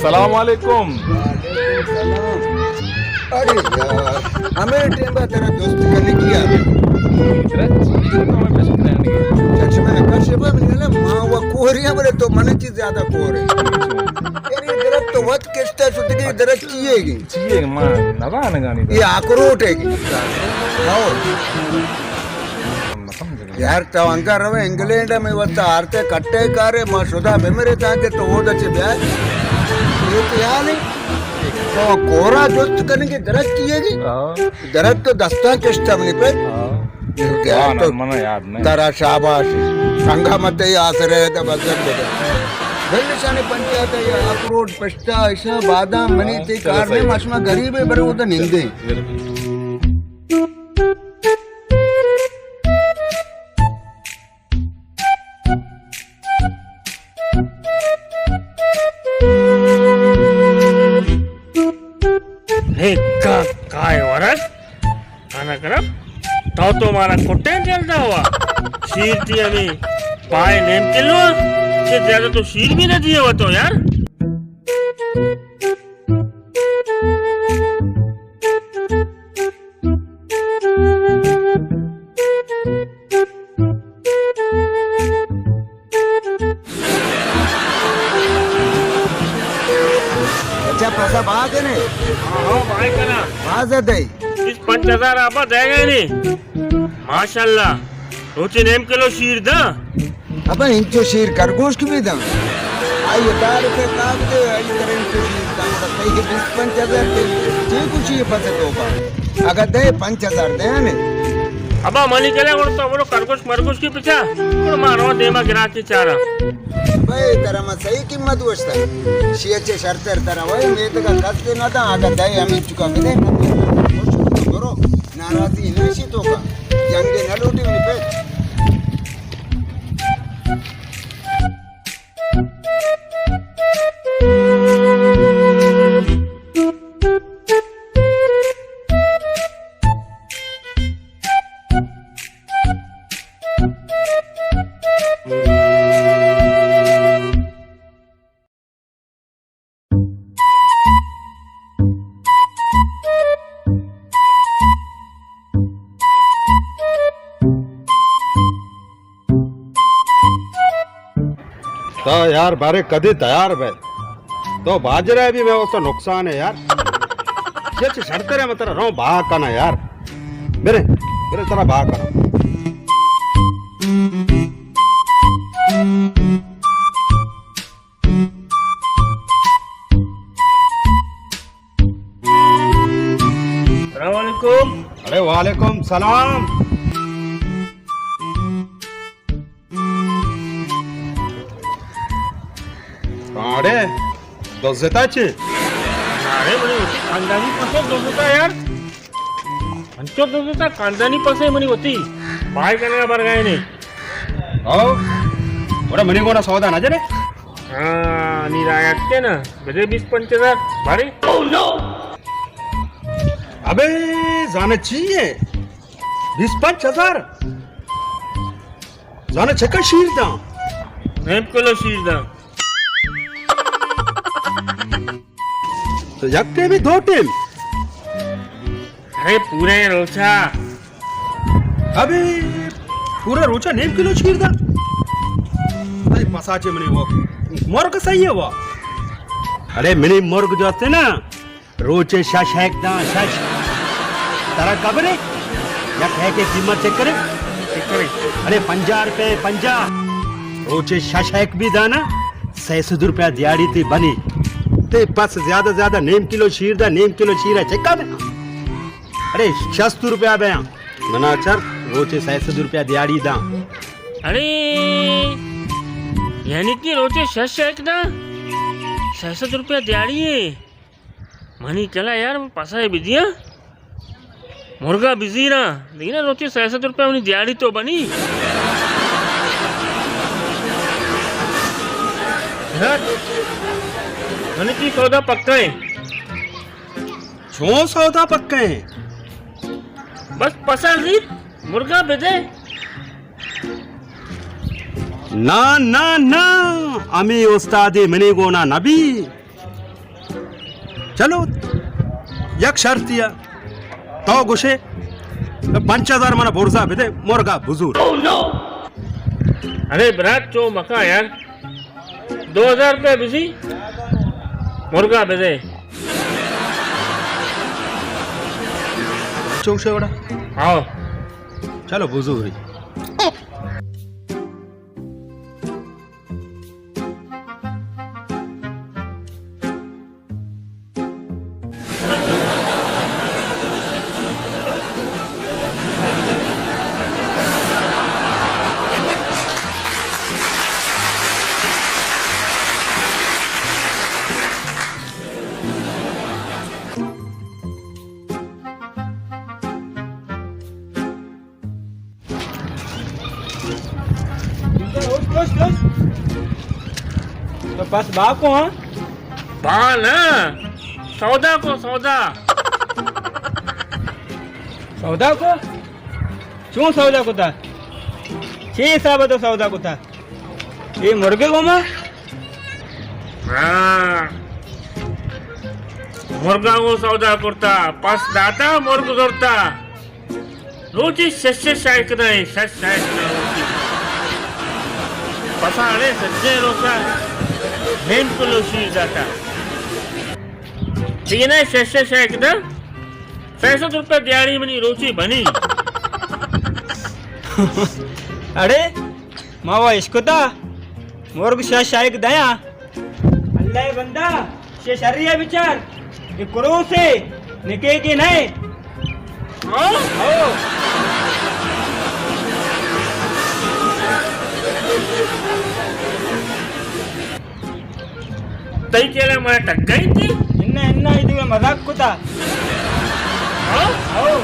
السلام علیکم۔ وعلیکم السلام۔ ارے یار، ہمیں ٹیم با ترا دوست کرنے کی آ۔ ترا چیز تو ہمیں پیش کرنے کی۔ چشمہ کشے با، من نا، ماں و کوریاں، بلے تو من چیز زیادہ کور ہے۔ یار، یہ درخت تو وت کشتا شدگی درخت چیئے گی؟ چیئے گی؟ ما نبا نگانی دا۔ یہ اخروٹ ہے گی؟ ہاں۔ یار، تو انگا روے انگلینڈ میں وتا آرتے کٹے کارے، ما شدا بمرے تاکہ تو اودا چے بیائے۔ یہ خیال ہے۔ تو کورا جست کرنے کی درخت چیئے گی؟ ہاں۔ درخت تو دستاں کشتا منی پہ۔ ہاں۔ یہ کیا ہاں، تو من یاد نہیں۔ ترا شاباش۔ انگا مت آسرے دا بزن بزن۔ بل نشانی پنچایت ہے، یہ اخروٹ، پشتا، ایسا بادام، منی ہاں، تے چلو کار صحیح۔ نے مشما غریب ہے، برو تو نندے۔ اے کا، کائے ورگ؟ آنا کرم، تو تو مارا کٹیں جلدا ہوا۔ شیر تی ہمیں پائے نیم کلو، چہ زیادہ تو شیر بھی نہ دیے ہوا تو یار۔ اچھا، پسا باز نے؟ ہاں، ہاں، بھائی کنا۔ باز دے۔ اس پنچ ہزار آبا دے گئے نے۔ ماشاءاللہ۔ روچے نیم کلو شیر دا۔ ابا انچو شیر کرگوشک بھی داں۔ آئی دار پہ کاغذ، آئی تر انچو شیر داں۔ بس آئی بیست پنچ ہزار دے، چے کچھ یہ پتہ تو کا۔ اگر دے پنچ ہزار دے نے۔ ابا منی کلے گڑ تو بڑو کرگوش مرگوش کی پچا۔ گڑ مارو دیما گرا کی چارا۔ بھائی ترا ما صحیح قیمت گوشتا۔ شیئر چے شرطر ترا وای میتگا کس نہ دا۔ اگر دے ہمیں چکا بدے۔ برو۔ ناراضی نہ شی تو کا۔ جنگ نہ لوٹی منی پہ۔ تا یار بارے کدی تیار بے۔ تو باجرہ بھی میں واسطہ نقصان ہے یار۔ یہ چھ شرط ہے، میں ترا رو با کنا یار۔ میرے، میرے ترا با کنا۔ السلام علیکم۔ ارے وعلیکم سلام۔ اڑے، دزتا چے؟ ارے، منی وتی خاندانی پسے دزتا یار۔ انچو دزتا خاندانی پسے منی وتی۔ بھائی کنے بر گئے نے۔ او، ارے منی گونا سودا نہ جنے؟ ہاں، نی رایت کے نا، بدے بیس پنچ ہزار، بھاری۔ ابے، زانے چی ہے؟ بیس پنچ ہزار؟ زانے چکا شیر داں؟ نیم کلو شیر داں۔ تو یک ٹیم دو ٹیم؟ ارے پورے روچا۔ ابے پورا روچا نیم کلو شیر داں؟ ارے پسا چے منی وہ مرگ صحیح ہے وہ۔ ارے منی مرگ جو ہستے نا، روچے شش ہیک داں، شش۔ ترا خبر ہے؟ یک ہیک کی قیمت چیک کرے۔ چیک کرے۔ ارے پنجاہ روپے، پنجاہ۔ روچے شش ہیک بھی دانا، سئے سد روپیہ دیاڑی تی بنی۔ تے پس زیادہ زیادہ نیم کلو شیر دا، نیم کلو شیر ہے، چکا دے۔ ارے شست روپیہ بیاں۔ منا چر روچے سئے سد روپیہ دیاڑی داں۔ ارے، یعنی کہ روچے شش ہیک داں، سئے سد روپیہ دیاڑی ہے۔ منی کلا یار، من پسا بدیاں۔ مرگا بزیراں۔ دیکھنا روچے سئے سد روپیہ منی دیاڑی تو بنی۔ ہاں؟ منی تی سودا پکا ہے۔ چون سودا پکا ہے؟ بس پسا زیر، مرگا بدے۔ نا، نا، نا، ہمے استادی منی گونا نبی۔ چلو، یک شرطی ءَ، تو گوشے، پنچ ہزار من برزا بدے، مرگا بزور۔ ارے برات، چو مکا یار، دو ہزار روپے بزی، مرگا بدے۔ چو گوشے وڑا؟ ہاں۔ چلو بزوری۔ تو پس با کو، ہاں؟ با نا، سودا کو، سودا۔ سودا کو؟ چون سودا کو تا؟ چی حساب تو سودا کو تا؟ اے مرگے گوما؟ ہاں۔ مرگا گو سودا کرتا، پس داتا، مرگ زرتا۔ روچی شش شش شائک دائیں، شش شائک دائیں روچی۔ پسا اڑے سجے روچا، ہین کلو شیر داتا۔ ٹھیک ہے نا، شش شش شائک دا، سئے سد روپے دیاری منی روچی بنی۔ اڑے، ما وا اشکتا، مرگ شش شائک دیا۔ اللہ ءِ بندہ، شے شری ءَ بچار، اے کروسے نکے کہ نئے؟ ہاں؟ ہو۔ تئی کیلا مارا ٹگائیں تئی؟ انا، انا، ایدگہ مذاق کتا۔ ہاں؟ ہو۔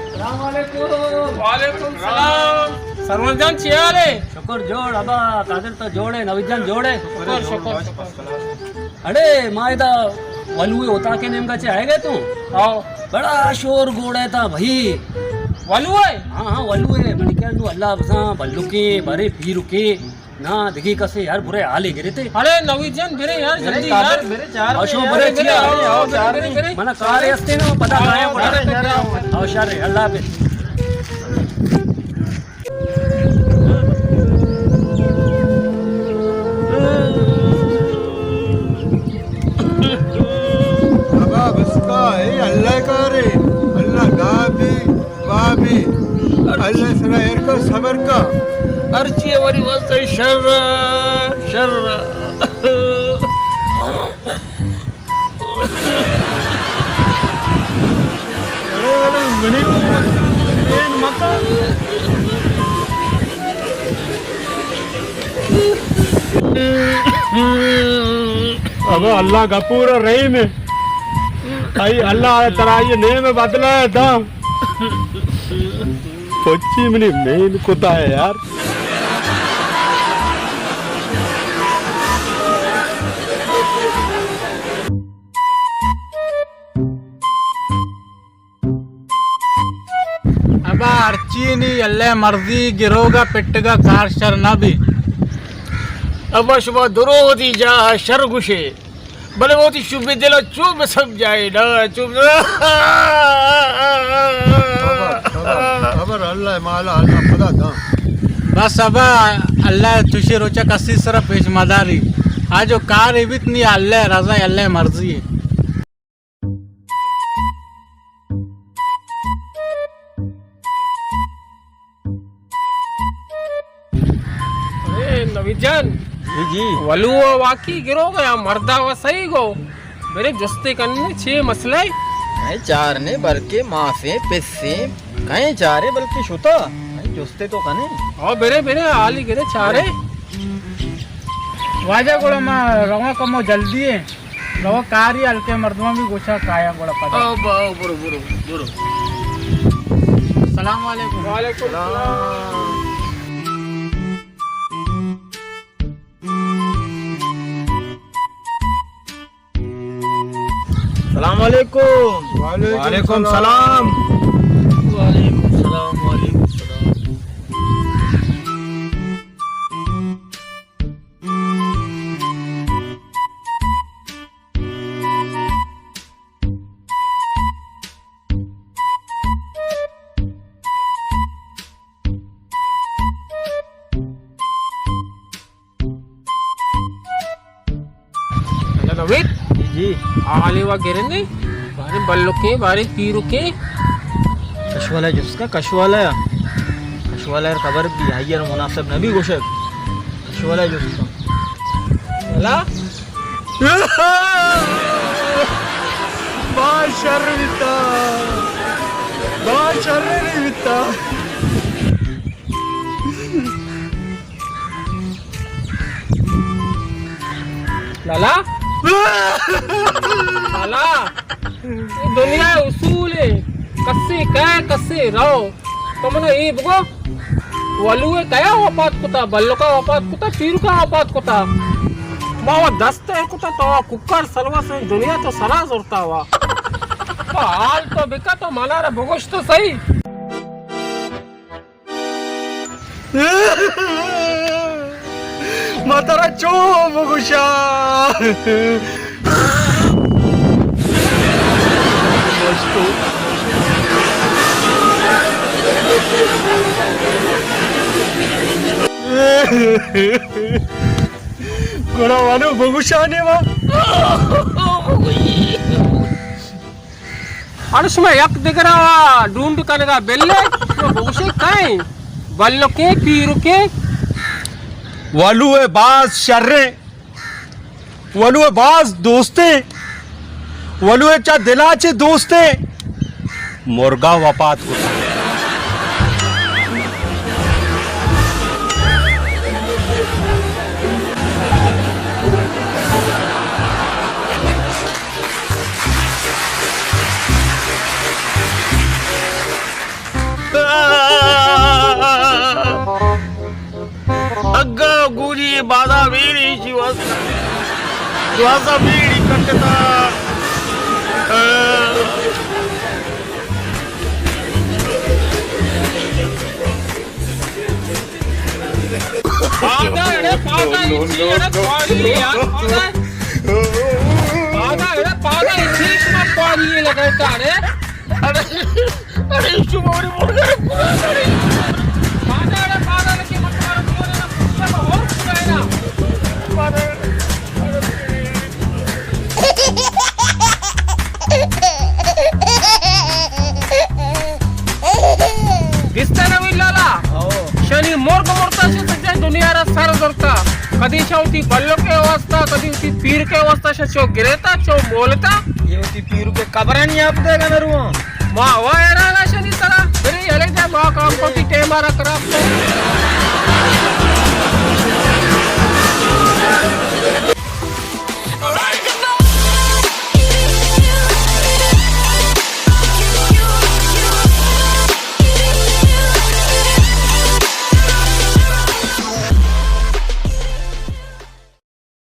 السلام علیکم۔ وعلیکم السلام۔ سرور جان، چی حال ہے؟ شکر جوڑ، ابا قادر تو جوڑ ہے، نوید جان جوڑ ہے؟ شکر، شکر، شکر۔ اڑے، ما ادا ولو ہے، ہوتا کے نیمگا چے آئے گئے تو؟ آؤ۔ بڑا شور گوڑا ہے تا بھائی۔ ولو ہے؟ ہاں، ہاں، ولو ہے۔ بڑی کیا نو اللہ بساں، بلوکے، بارے پیروکے۔ نا، دگی کسے یار، برے حالے گرے تے۔ ارے نوید جان، برے یار، برے جلدی قادر، یار۔ برے چار آؤ، شو، برے، برے، برے، چیا؟ آؤ، آؤ، برے، برے، برے۔ منا کار استے نا، پتا آؤ، کایا آؤ، پڑا۔ برے، برے، آؤ۔ آؤ، شر، اللہ حافظ۔ ابا بسکا، اے اللہ کارے، اللہ گابی۔ بابی، اللہ سرا ایر کا، صبر کا۔ ہرچی ہماری واسطہ شر، شر۔ ابا اللہ غفور رحیم ہے۔ اے اللہ ترا یہ نیم بدلہ ہے دا۔ پچی منی مین کتا ہے یار۔ ابا ہرچی نی اللہ مرضی، گروگا پٹگا کار شر نہ بی۔ ابا شما درو وتی جاہ شر گوشے۔ بلے وتی شبی دل چو بہ سمجھائے نا، چو۔ خبر، خبر، خبر، اللہ مالا، اللہ پدا داں۔ بس ابا، اللہ چوشی روچا کسی سر پیش مداری۔ آ جو کار بیت نی اللہ رضا، اللہ مرضی ہے۔ اے نوید جان، جی، جی۔ ولو واقعی گرو گیا، مردا و صحیح گو۔ میرے جستے کنے چے مسئلہ ہے؟ اے چار نے بلکہ ماسے پسے کہیں چارے بلکہ شتا۔ اے جستے تو کنے۔ او برے، برے، حالی گرے چارے۔ واجہ گڑا ما رواں کمو جلدی ہے۔ رواں کاری ہلکے مردماں بھی گوشا کایا گڑا پدا۔ او با، او برو، برو، برو۔ السلام علیکم۔ وعلیکم السلام۔ السلام علیکم۔ وعلیکم السلام۔ وعلیکم السلام، وعلیکم السلام۔ آلے وا گرندے، بارے بلکیں، بارے پیرکیں۔ کشوالا جست کا، کشوالا۔ کشوالا خبر بی، آئی ءَ مناسب نہ بی گوشگ۔ کشوالا جست کا۔ لالا؟ با شر بیتا۔ با شر نہیں بیتا۔ لالا؟ لالا؟ اے دنیا ءِ اصول اے، کسے کئے، کسے رو۔ تو منا اے بگو، ولو ءَ کیا وفات کتا؟ بلکا وفات کتا، پیرکا وفات کتا؟ ما وا دست ءَ کتا، تو وا ککڑ سلوس، دنیا تو سرا زرتا وا۔ تو حال تو بکا، تو منا را بگوش تو صحیح۔ ما ترا چو بگوشاں؟ گڑا وانو بگوشانے ما۔ اڑے شما یک دگرا ڈونڈ کنگا بلے، شما بگوشے کئے؟ بلکیں، پیرکیں۔ ولو ءَ باز شریں، ولو ءَ باز دوستیں، ولو ءَ چا دلا چے دوستیں۔ مرگا وفات کتا۔ اگا گولی بادا بیڑی شی واسطہ۔ دوازدہ بیڑی کٹتا۔ پادا اڑے پادا، اسی اڑے پادا یار، پادا۔ پادا اڑے پادا، اسی شما پادا لگائے تاڑے۔ اڑے، اڑے، شما اڑے مرگا پورا اڑے۔ پادا اڑے پادا لگے مت مارو، پورا نا، پورا نا، پورا نا۔ دیستا نوید لالا؟ او۔ شنی مرگ مرتا شی سجن دنیا را سر زرتا۔ کدی شا وتی بلکے واسطہ، کدی وتی پیرکے واسطہ شا چو گریتا، چو مولتا۔ یہ وتی پیرکے قبرانی آپ دے گا نروان۔ ما وا حیران شنی سرا۔ بری یلے جا ما کام کو تی ٹیم آرا خراب کر۔